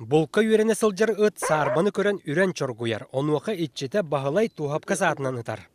Булка үөрэнэ сылдьар ыт саарбаны көрөн үрэн чоргуйар, онуоха иччитэ Баһылай туоһапка саатынан ытар.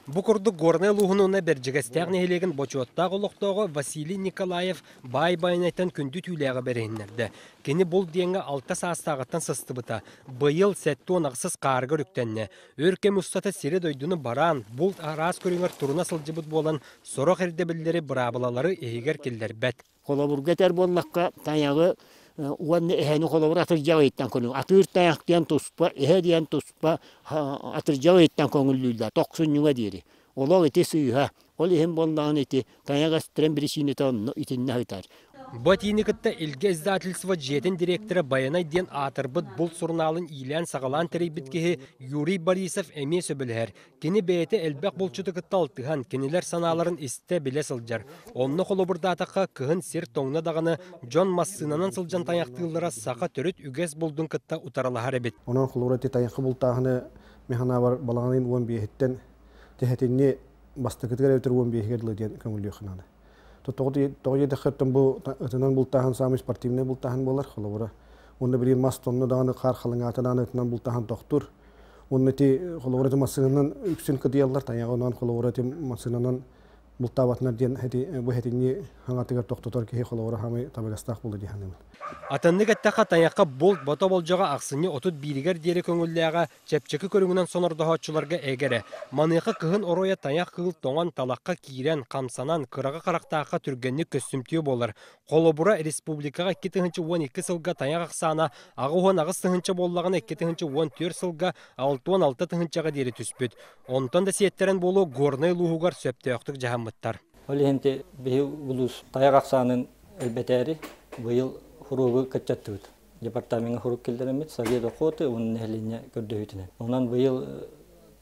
Бу курдук Горнай улууһун уонна Бэрдьигэстээх нэһилиэгин бочуоттаах олохтооҕо Василий Николаев баай байанайтан күндү түүлээҕи бэриһиннэрдэ. Кини булт диэҥҥэ алта саастааҕыттан сыстыбыта. Быйыл 78 хаарга үрүктэннэ. Өр кэм устата сири-дойдуну бараан, булт араас көрүҥэр туруна сылдьыбыт буолан, сорох ирдэбиллэри, быраабылалары иһигэр киллэрбэт. Холобурга этэр буоллахха, тайаҕы уонна эһэни холобур атырдьах ыйыттан көрүҥ. Атыыр тайах диэн туспа, эһэ диэн туспа атырдьах ыйыттан көҥүллүүллэр, тохсунньуга диэри. Олох ити сыыһа. Ол иһин буоллаҕына ити тайах эстэрин биричиинэтэ онно итиннэ сытар. Бу этиини кытта Илгэ издательство дьиэтин дириэктэрэ Байанай диэн аатырбыт булт сурунаалын иилээн-саҕалаан тэрийбит киһи Юрий Борисов эмиэ сөбүлэһэр. Кини бэйэтэ элбэх булчуту кытта алтыһан, кинилэр санааларын истэ-билэ сылдьар. Онно холобурдаатахха, кыһын сир тоҥно даҕаны, дьон массыынанан сылдьан тайахтыыллара саха төрүт үгэс булдун кытта утарылаһар эбит. Онон холобура ити тайахха бултааһыны мин санаабар балаҕан ыйын 15-иттэн тэһэтинни бастакытыгар эбэтэр 15-игэр дылы диэн көҥүллүөххэ наада. Тоҕо диэтэххэ бу ытынан бултааһын саамай спортивнай бултааһын буолар холобура. Уонна билигин мас тонно даҕаны хаар халыҥаата даҕаны ытынан бултааһын тохтуур. Уонна ити холобура ити массыынанан үксүн кытыйаллар тайаҕы онон холобура ити массыынанан бултаабатынар диэн бу этинни хаҥатыгар тохтотор киһи холобура хаамай табыгастаах буолуо дии саныыбын. Атыннык эттэххэ, тайахха булт бото болдьоҕо ахсынньы 31-гэр диэри көҥүллээҕэ чэпчэки көрүҥүнэн сонордоһооччуларга эгэрэ. Маныаха кыһын оройо тайах кыыл тоҥон талахха киирэн, хамсанан, кыраҕы харахтаахха түргэнник көстүмтүө буолар. Холобура, республикаҕа 2012 сылга тайах ахсаана 88 тыһыынча буоллаҕына 2014 сылга 66 тыһыынчаҕа диэри түспүт. Онтон да сиэттэрэн буолуо Горнай улууһугар сөптөөхтүк дьаһаммыттар. Ол иһин биһи улуус тайах ахсаанын элбэтээри быйыл хуруогу кыччаттыбыт. Департамеҥҥа хурук киллэрэммит Совет охоты уонна нэһилиэнньэ көрдөһүүтүнэн. Онон быйыл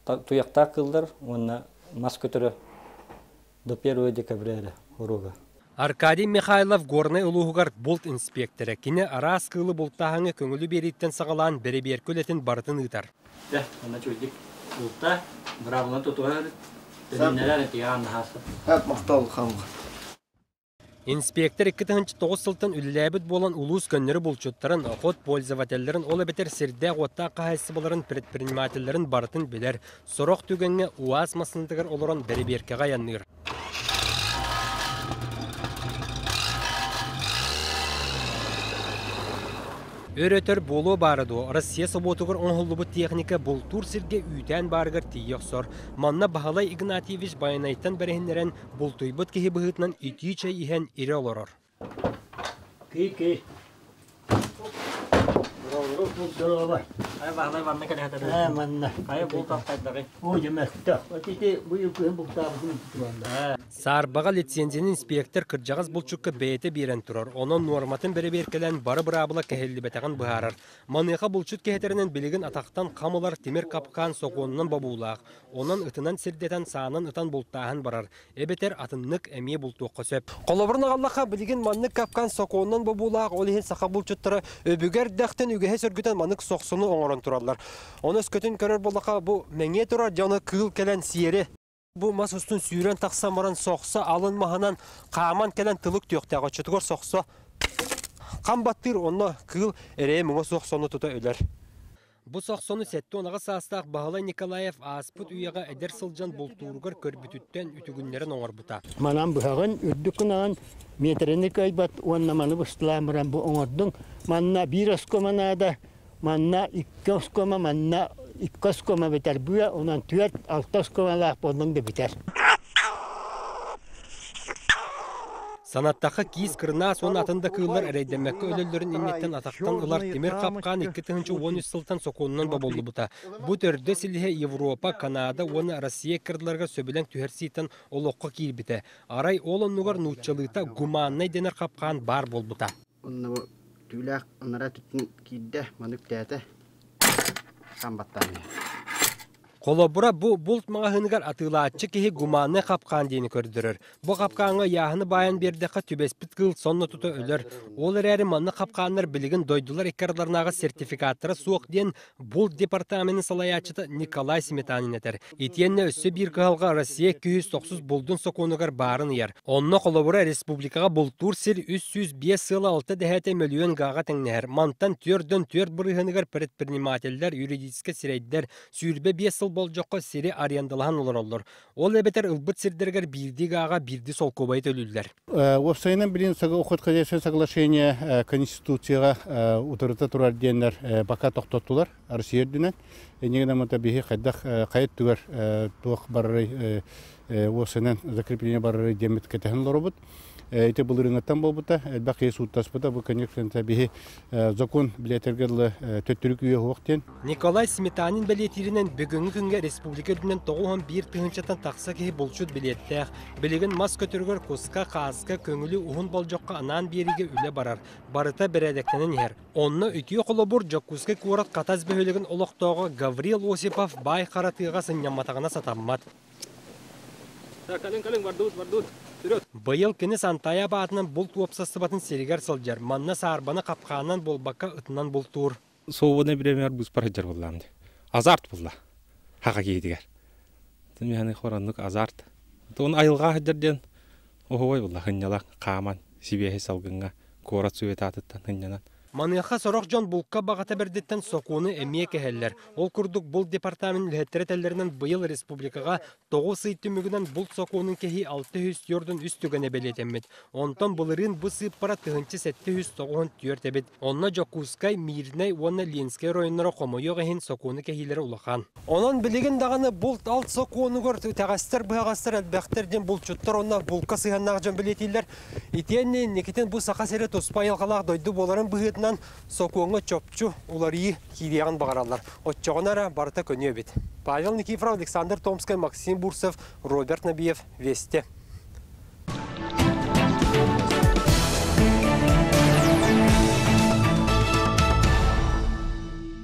туйахтаах кыыллар уонна мас көтөрө до 1 декабря эрэ уруога. Аркадий Михайлов Горнай улууһугар булт инспиэктэрэ. Кини араас кыылы бултааһыҥҥа көҥүлү биэрииттэн саҕалаан бэрэбиэркэ үлэтин барытын ыытар. Дьэ, онно чуйдик булта, быраабыланы тутуһар, төнүннэрэр этигаан наһааса. Махтал хамга. Инспектор 2009 сылтан үлэлээбит буолан улуус көннөрү булчуттарын, охот пользователлэрин, ол эбэтэр сирдээх-уоттаах хаһаайыстыбаларын предпринимателлэрин барытын билэр. Сорох түгэҥҥэ УАЗ массыынатыгар олорон бэрэбиэркэҕэ айанныыр. Өр-өтөр буолуо баара дуо, Россия собуотугар оҥоһуллубут техника бултуур сиргэ үүтээн баарыгар тиийэ охсор. Манна Баһылай Игнатьевич Байанайтан бэриһиннэрэн бултуйбут киһи быһыытынан итии чэй иһэн ирэ олорор. Кий-кий. Хайа Баһылай манна кэлэһэтэ. Ээ манна. Хайа булт алтайдаҕый? Оо дьэ мөлтөх. Ити быйыл кыһын бултаабытын тураллар. Саарбаҕа лицензияны инспектор кырдьаҕас булчукка бэйэтэ биэрэн турар, онон нуорматын бэрэбиэркэлээн бары быраабыла кэһиллибэтэҕин быһаарар. Маныаха булчут кэһэтэринэн билигин атахтан хам ылар тимир капкаан сокуонунан бобуулаах, онон ытынан сирдэтэн саанан ытан бултааһын барар, эбэтэр атыннык эмиэ бултуохха сөп. Холобурун аҕаллахха, билигин маннык капкаан сокуонунан бобуулаах, ол иһин саха булчуттара өбүгэ эрдэхтэн үгэһи сөргүтэн маннык сохсону оҥорон тураллар. Ону өскөтүн көрөр буоллахха, бу мэҥиэ турар дьону кыыл кэлэн сиэри Бу мас устун сүүрэн тахсан баран сохсо алын маһынан хааман кэлэн тылык түөхтээх оччотугар сохсо хам баттыыр онно кыыл эрэйэ муҥа суох сону тута өлөр. Бу сохсону 78 саастаах Баһылай Николаев ааспыт үйэҕэ эдэр сылдьан бултууругар көрбүтүттэн үтүгүннэрэн оҥорбута. Манан быһаҕын үрдүк гынаҕын миэтэрэни кыайбат уонна маны быстылаан баран бу оҥордуҥ. Манна биир оскуома наада, Манна икки оскуома, манна икки оскуома бүтэр быа, онон түөрт, алта оскуомалаах буоллуҥ да бүтэр. Санаттахха, киис, кырынаас уонна атын да кыыллар эрэйдэммэккэ өлөллөрүн инниттэн атахтан ылар тимир хапкаан 2013 сылтан сокуонунан бобуллубута. Бу төрдө силиһэ Европа, Канада уонна Россия кырдаларыгар сөбүлэҥ түһэрсииттэн олоххо киирбитэ. Арай ол оннугар нууччалыыта гуманнай дэнэр хапкаан баар буолбута. Онно бу түүлээх анараа түттүн киирдэ, маны үктээтэ. Хам баттаан иһэр. Холобура, бу булт маҕаһыыныгар атыылааччы киһи гуманнай хапкаан диэни көрдөрөр. Бу хапкааҥҥа ыйааһыны баайан биэрдэххэ түбэспит кыыл сонно тута өлөр. Ол эрээри маннык хапкааннар билигин дойдулар икки ардыларынааҕы сертификаттара суох диэн булт департаменын салайааччыта Николай Сметанин этэр. Итиэннэ өссө биир кыһалҕа Россия 290 булдун сокуонугар баарын ыйар. Онно холобура республикаҕа бултуур сир 305 сыала 6 дэһээтэ мөлүйүөн гааҕа тэҥнэһэр. Мантан 4-4 бырыһыаныгар предпринимателлэр, юридическай сирэйдэр 25 сыл болдьоххо сири арендалаһан олороллор. Ол эбэтэр ылбыт сирдэригэр биирдии гааҕа биирдии солкуобайы төлүүллэр. Уопсайынан билин охотхозяйственное соглашение Конституцияҕа утарыта турар диэннэр пока тохтоттулар Россия үрдүнэн. Иннигин амата биһи хайдах хайа өттүгэр туох барарый уопсайынан закрепление барарый диэммит кэтэһэн олоробут. Ити былырыыҥҥыттан буолбута, элбэх киһи сууттаспыта. Бу конечно биһи закон билиэтэргэ дылы төттөрү күүһэ суох диэн. Николай Сметанин бэлиэтииринэн, бүгүҥҥү күҥҥэ республика үрдүнэн 91 тыһыынчаттан тахса киһи булчут билиэттээх. Билигин мас көтөрүгэр куска, хааска, көҥүлү уһун болдьоххо анаан биэриигэ үлэ барар. Барыта бэрээдэктэнэн иһэр. Онно үтүө холобур Дьокуускай куорат Хатас бөһүөлэгин олохтооҕо Гаврил Осипов баай хара тыаҕа сынньамматаҕына сатаммат. Быйыл кини Сантайа абаатынан булт уопсастыбатын сиригэр сылдьар. Манна саарбаны хапкаанынан буолбакка ытынан бултуур. Свободное время быспар сылдьар буоллаам дии. Азарт булла. Хаха киһитигэр. Миһаны хороннук азарт. Туон айылҕа сылдьар диэн оһуой булла хынньалаҥ хааман сибиэһи салгыҥҥа куорат суетатыттан хынньанан. Маныаха сорох дьон булка баҕата бэрдиттэн сокуону эмиэ кэһэллэр. Ол курдук булт департамент үлэһиттэрэ этэллэринэн быйыл республикаҕа 9 ый түмүгүнэн булт сокуонун кэһии 643 түгэнэ бэлиэтэммит. Онтон былырыын бу сыыппара 1794 эбит. Онно Дьокуускай, Миирнэй уонна Ленскэй оройуоннара хомойуох иһин сокуону кэһиилэрэ улахан. Онон билигин даҕаны булт-алт сокуонугар итэҕэстэр-быһаҕастар элбэхтэр диэн булчуттар уонна булка сыһыаннаах дьон бэлиэтииллэр. Итиэннэ инникитин бу Саха сирэ туспа айылҕалаах дойду буоларын быһыытынан сокуоҥҥа чопчу уларыйыы киириэҕин баҕараллар. Оччоҕуна эрэ барыта көнүө эбит. Павел Никифоров, Александр Томскай, Максим Бурцев, Роберт Набиев, Вести.